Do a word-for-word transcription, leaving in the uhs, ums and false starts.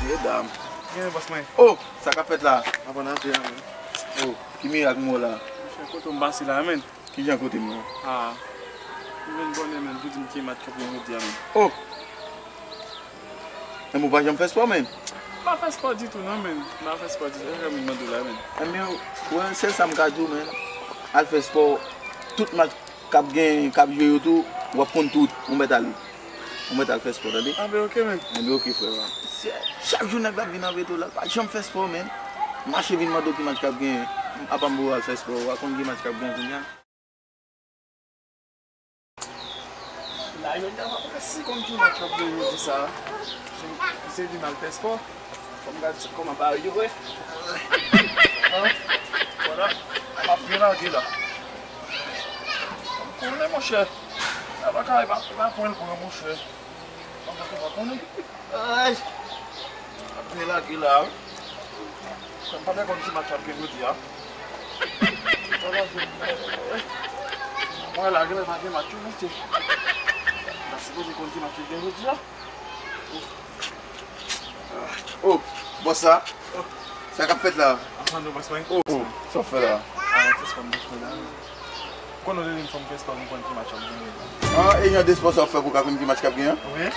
Mesye dam. Gen bòs mwen. Oh, sa k ap fèt la? Aprann antre a, men. Oh, ki mirak m wè w la? Monchè, kote w m pase la, men? Kijan kote m nan? Ah. M vin bòne, men, pou di m ki match k ap gen jodi a, men. Oh! Men ou pa janm fè spò, men? M pa fè spò ditou, non, men. M pa fè spò ditou. Se sa m mande w la, men. Ebyen, wè, sèl sa m ka di w, men. Al fè spò. Tout match k ap gen, k ap jwe yo tou, w ap konn tout. Ou mèt ale. Ou mèt al fè spò, tande? Anben, oke, men. Enben, oke, frè, wa. Se, chak jou nèg la ap vin anreta w la, l pa janm fè spò, men. Mache vin mande w ki match k ap gen. Apa m pou al fè spò, w a konn ki match k ap gen kounye a. La, jodi a, m ap resi konn ki match k ap gen jodi sa a. Se, se vin al fè spò. Fò m gade se kòman bagay yo ye. An? Vwala. M ap byen lage la. M konnen, monchè. Sa pa ka, e pa, e pa pran l pran, monchè. M pa konnen. Ay! Ap byen lage la, wi. Sa m pa ta konn si match ap gen jodi a. Mwen la, gen lè pa gen match, wi, mesye. M ta sipoze konn si match ap gen jodi a. Oh, bòs la. Sa k ap fèt la? Ansanm nou, bòs mwen. Oh, oh, sa w fè la? Ah, se spò m te fè la. Konnen w te di m fò m fè spò pou m konn ki match ap gen. Ah, e jan de spò sa w fè pou w ka konn ki match k ap gen an? Wi.